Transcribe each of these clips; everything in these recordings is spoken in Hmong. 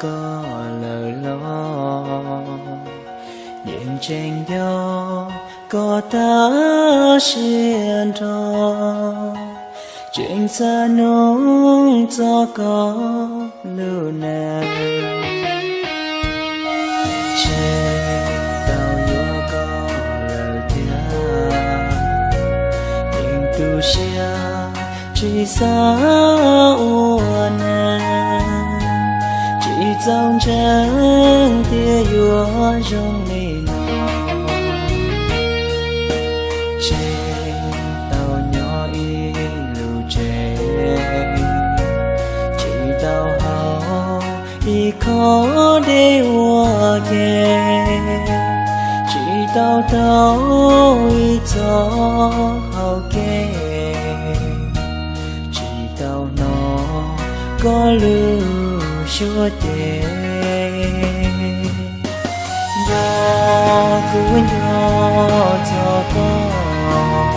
koj lawm los, yeej tseem nco koj tag siab nrho, tseem xav nug txog koj lub neej. Tseem tau yuav koj lawm thiab, yeej tu siab tsis xav ua neej, tsis txaus ntseeg tias yuav zoo li no. Tseem tau nyob ib lub tsev, tsis tau haus ib khob dej ua ke, tsis tau taug ib txoj hau kev, tsis tau hnov koj lub suab ceg. Nrog kuv nco txog koj,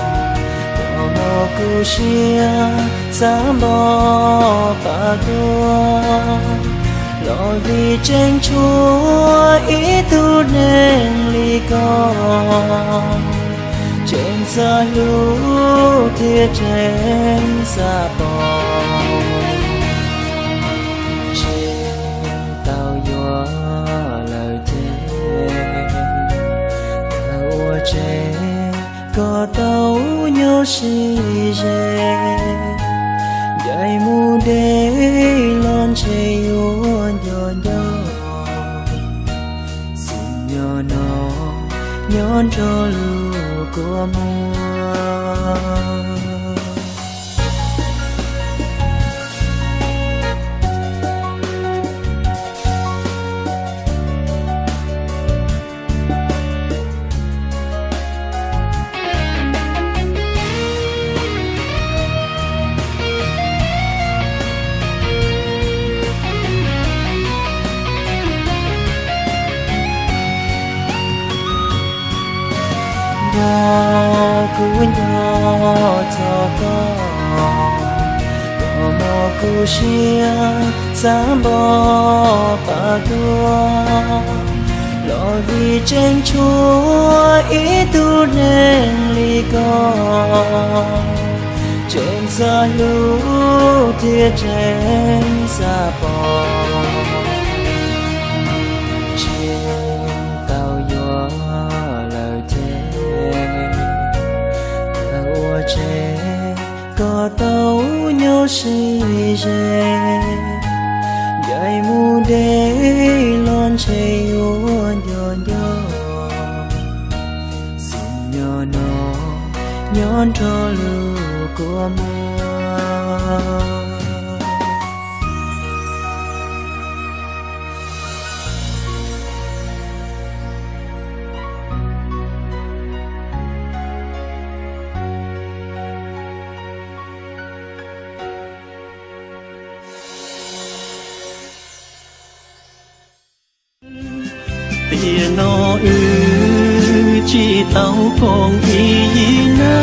koj muab kuv siab xav npog pam tuag, los vim tseem tshuav ib tug neeg li koj, tseem xav hlub thiab tseem xav pom. Tseem tau yuav lawm thiab, thaum ua tsev koj tau nyob sib ze, ncaim mus deb los ntshe yuav nco nco. Xub nyob no nyob nrog lub kua muag. Nrog kuv nco txog koj, koj muab kuv siab xav npog pam tuag, los vim tseem tshuav ib tug neeg li koj, tseem xav hlub thiab tseem xav pom. Tseem tau yuav lawm thiab, thaum ua tsev koj tau nyob sib ze, ncaim mus deb los ntshe yuav nco nco. Xub nyob no nyob nrog lub kua muag. Tiam no wb tsis tau koom ib yig na,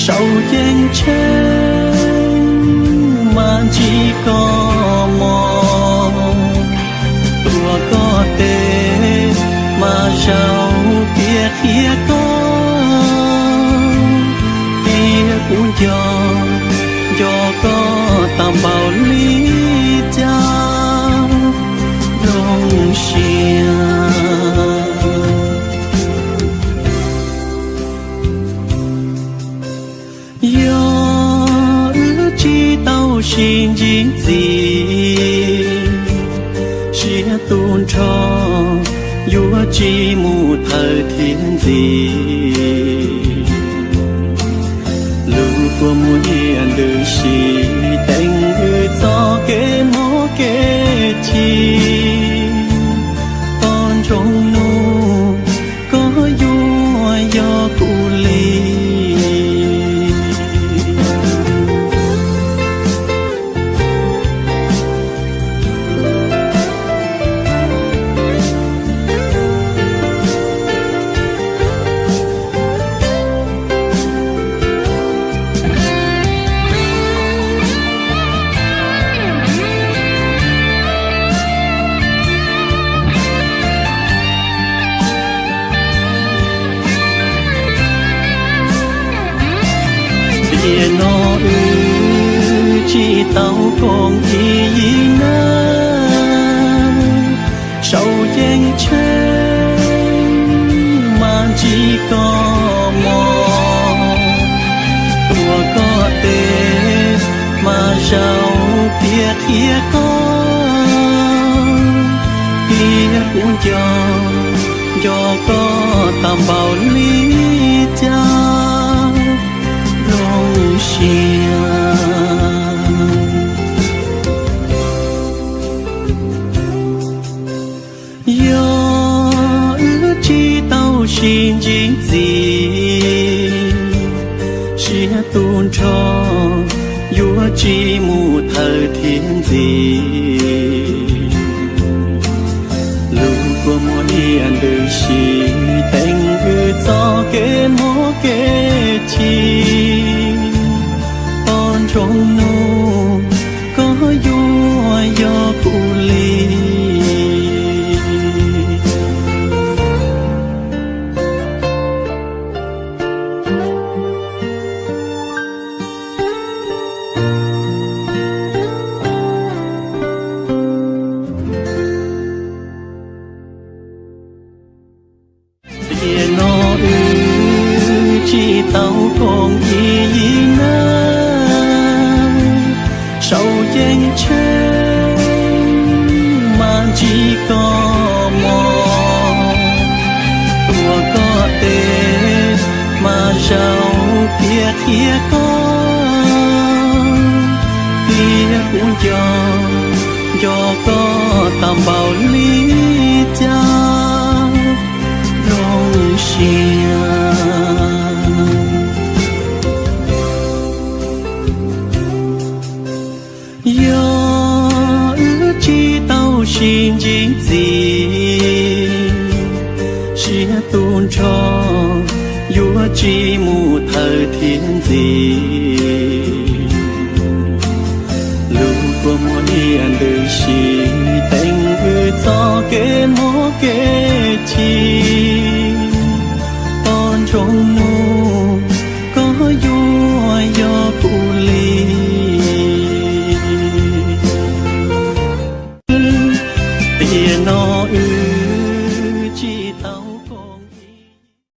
saum ceeb tsheej mas ntsib koj mog, tuav koj tes mas zaum piav qhia koj, tias kuv nco, nco koj tau npaum li cas zoo siab. Yog wb tsis tau sib ntsib ntxiv, siab tu nrho yuav tsis mus thawm thiab ntxiv. Lub kua muag hiam ntws sis teem wb txoj kev mob kev chim, tos ntsoov hnub koj yuav yog kuv li. Tiam no wb tsis tau koom ib yig na, saum ceeb tsheej mas ntsib koj mog, tuav koj tes mas zaum piav qhia koj, tias kuv nco, nco koj tag npaum li cas zoo siab. Yog wb tsis tau sib ntsib ntxiv, siab tu nrho yuav tsis mus thawm thiab ntxiv. Lub kua muag diam ntws sis teem wb txoj kev mob kev chim, poj ntxoog nug koj yuav yog kuv li. Tiam no wb tsis tau koom ib yig na, saum ceeb tsheej mas ntsib koj mog, tuav koj tes mas zaum piav qhia koj, tias kuv nco, nco koj tag npaum li cas zoo siab. Yog wb tsis tau sib ntsib ntxiv, siab tu nrho yuav tsis mus thawm thiab ntxiv. Lub kua muag diam ntws sis teem wb txoj kev mob kev chim, poj ntxoog